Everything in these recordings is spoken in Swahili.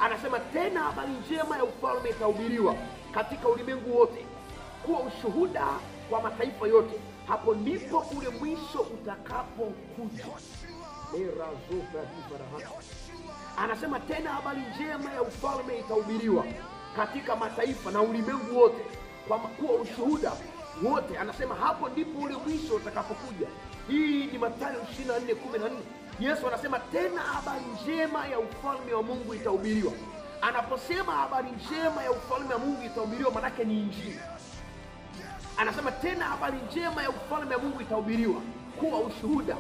Anasema tena habari njema ya ufalme itahubiriwa katika ulimwengu wote kuwa ushuhuda kwa mataifa yote, hapo ndipo ule mwisho utakapokuja. Anasema tena habari njema ya ufalme itahubiriwa katika mataifa na ulimwengu wote kwa kuwa ushuhuda wote. Anasema hapo ndipo ule mwisho utakapokuja. Hii ni Mathayo 24:14. Yesu anasema tena habari njema ya ufalme wa Mungu itahubiriwa. Anaposema habari njema ya ufalme wa Mungu itahubiriwa, manake ni Injili. Anasema tena habari njema ya ufalme wa Mungu itahubiriwa kuwa ushuhuda.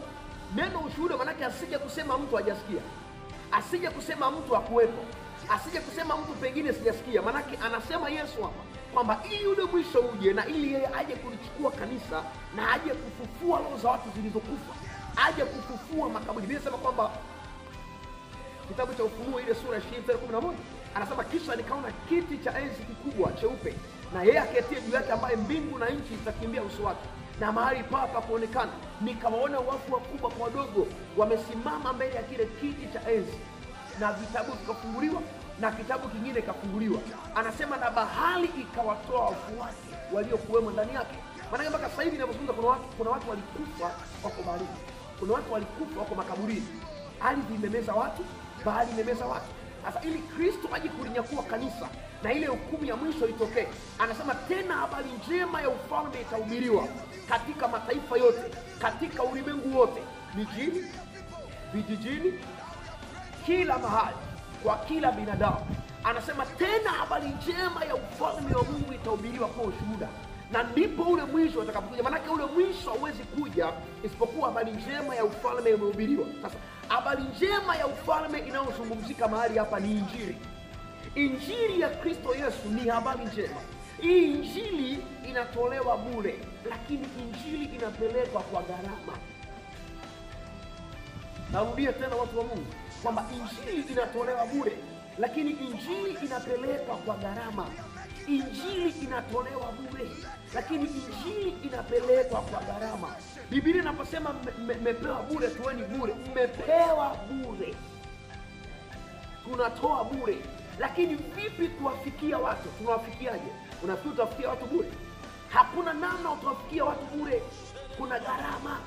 Neno ushuhuda manake asije kusema mtu hajasikia, asije kusema mtu hakuwepo, asije kusema mtu pengine sijasikia. Manake anasema Yesu hapa kwamba ili ule mwisho uje na ili yeye aje kulichukua kanisa na aje kufufua roho za watu zilizokufa, aje kufufua makaburi. Biblia inasema kwamba kitabu cha Ufunuo ile sura 20:11 anasema, kisha nikaona kiti cha enzi kikubwa cheupe na yeye aketie juu yake, ambaye mbingu na nchi zitakimbia uso wake, na mahali papa kuonekana. Nikawaona wafu wakubwa kwa wadogo wamesimama mbele ya kile kiti cha enzi, na vitabu vikafunguliwa na kitabu kingine kikafunguliwa. Anasema na bahari ikawatoa wafu wake waliokuwemo ndani yake. Maana mpaka sasa hivi ninapozungumza kuna watu walikufa wako baharini, kuna watu walikufa wako makaburini. Ardhi imemeza watu, bahari imemeza watu. Sasa ili Kristo aje kulinyakua kanisa na ile hukumu ya mwisho itokee, anasema tena habari njema ya ufalme itahubiriwa katika mataifa yote, katika ulimwengu wote, mijini, vijijini, kila mahali, kwa kila binadamu. Anasema tena habari njema ya ufalme wa Mungu itahubiriwa kwa ushuhuda, na ndipo ule mwisho utakapokuja. Maanake ule mwisho hauwezi kuja isipokuwa habari njema ya ufalme imehubiriwa. Sasa habari njema ya ufalme inayozungumzika mahali hapa ni Injili. Injili ya Kristo Yesu ni habari njema. Hii Injili inatolewa bure, lakini Injili inapelekwa kwa gharama. Narudia tena, watu wa Mungu, kwamba Injili inatolewa bure, lakini Injili inapelekwa kwa gharama. Injili inatolewa bure, lakini Injili inapelekwa kwa gharama. Biblia inaposema mmepewa bure, toeni bure. Mmepewa bure, tunatoa bure. Lakini vipi kuwafikia watu? Tunawafikiaje? Unafikiri utawafikia watu bure? Hakuna namna utawafikia watu bure. Kuna gharama,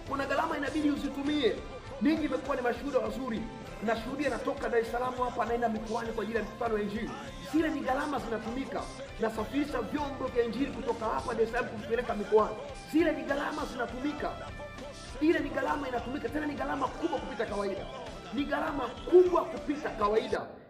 kuna gharama inabidi uzitumie. Ninyi imekuwa ni mashuhuda wazuri. Nashuhudia, natoka Dar es Salaam hapa naenda mikoani kwa ajili ya mikutano ya Injili. Zile ni gharama zinatumika. Nasafirisha vyombo vya Injili kutoka hapa Dar es Salaam kupeleka mikoani. Zile ni gharama zinatumika. Ile ni gharama inatumika, tena ni gharama kubwa kupita kawaida. Ni gharama kubwa kupita kawaida.